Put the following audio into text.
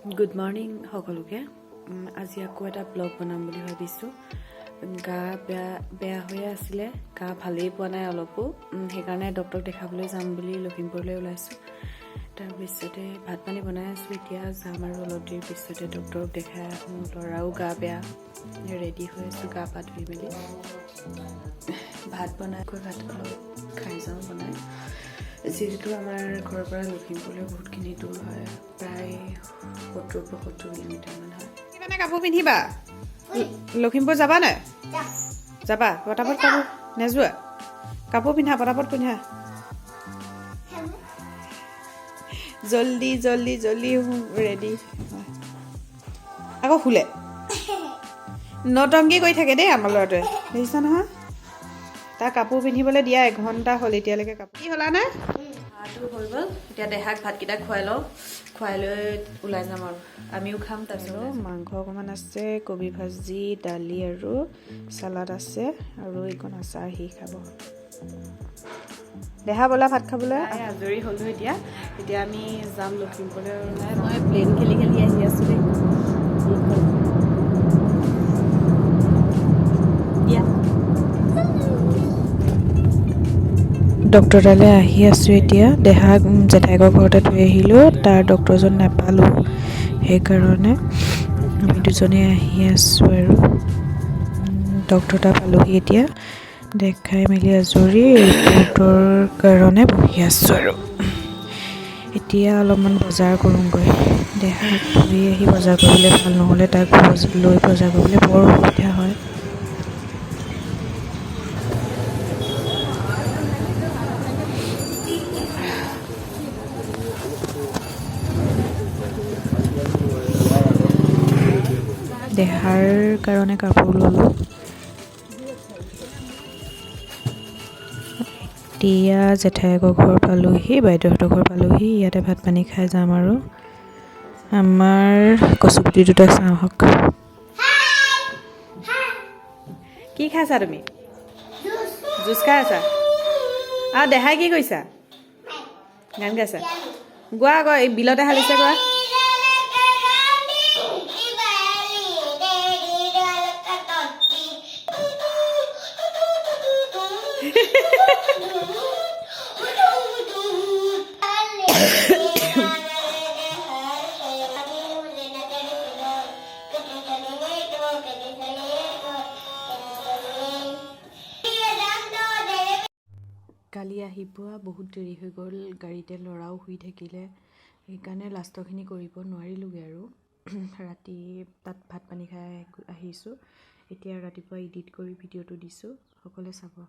Good morning সকলোকে। আজি আকৌ এটা ব্লগ বনাম বুলি ভাবিছোঁ। গা বেয়া বেয়া হৈয়ে আছিলে, গা ভালেই পোৱা নাই অলপো। সেইকাৰণে ডক্টৰক দেখাবলৈ যাম বুলি লখিমপুৰলৈ ওলাইছোঁ। তাৰপিছতে ভাত পানী বনাই আছোঁ, এতিয়া যাম আৰু অলপ দেৰি পিছতে ডক্টৰক দেখাই আহোঁ। ল'ৰাও গা বেয়া, ৰেডি হৈ আছোঁ গা পা ধুই মেলি। ভাত বনাই গৈ ভাত অলপ খাই যাওঁ বনাই, যিহেতু আমাৰ ঘৰৰ পৰা লখিমপুৰলৈ বহুতখিনি দূৰ হয়, প্ৰায় 70-75 কিলোমিটাৰমান হয়। মানে কাপোৰ পিন্ধিবা? লখিমপুৰ যাবা নাই? যাবা? পটাপট কাপোৰ, নেযোৱা? কাপোৰ পিন্ধা, পটাপট পিন্ধা, জল্দি জল্দি জল্দি ৰেডি। আকৌ শুলে, নটংকি কৰি থাকে দেই আমাৰ ল'ৰাটোৱে, দেখিছা নহয়? তাৰ কাপোৰ পিন্ধিবলৈ দিয়া এঘণ্টা হ'ল, এতিয়ালৈকে কাপোৰ কি হ'লা নে? ভাতো হৈ গ'ল, এতিয়া দেহাক ভাতকেইটা খুৱাই লওঁ, খুৱাই লৈ ওলাই যাম আৰু আমিও খাম তাৰপিছত। আৰু মাংস অকণমান আছে, কবি ভাজি, দালি আৰু চালাড আছে আৰু এইকণ আচাৰ সি খাব। দেহা, ব'লা ভাত খাবলৈ। আজৰি হ'লোঁ এতিয়া। এতিয়া আমি যাম লখিমপুৰলৈ ওলাই। মই প্লেন খেলি খেলি আহি আছোঁ দেই দিয়া। ডক্টৰ তালৈ আহি আছোঁ এতিয়া। দেহাক জেঠাইকৰ ঘৰতে থৈ আহিলোঁ, তাৰ ডক্টৰজন নাপালোঁ, সেইকাৰণে আমি দুজনে আহি আছোঁ আৰু ডক্টৰ তাত পালোহি। এতিয়া দেখাই মেলি আজৰি, ৰিপৰ্টৰ কাৰণে বহি আছোঁ আৰু এতিয়া অলপমান বজাৰ কৰোঁগৈ। দেহাক থৈ আহি বজাৰ কৰিবলৈ ভাল, নহ'লে তাক লৈ বজাৰ কৰিবলৈ বৰ অসুবিধা হয়। দেহাৰ কাৰণে কাপোৰ ল'লোঁ। এতিয়া জেঠায়েকৰ ঘৰ পালোহি, বাইদেউহঁতৰ ঘৰ পালোহি। ইয়াতে ভাত পানী খাই যাম আৰু আমাৰ কচুগুটি দুটা চাওঁ আহক। কি খাইছা তুমি? জুচ খাই আছা? আৰু দেহাই কি কৰিছা? গান গাইছা? গোৱা আকৌ, এই বিলতে হালিছে, গোৱা। কালি আহি পোৱা বহুত দেৰি হৈ গ'ল, গাড়ীতে ল'ৰাও শুই থাকিলে, সেইকাৰণে লাষ্টৰখিনি কৰিব নোৱাৰিলোঁগৈ আৰু ৰাতি তাত ভাত পানী খাই আহিছোঁ। এতিয়া ৰাতিপুৱা এডিট কৰি ভিডিঅ'টো দিছোঁ, সকলোৱে চাব।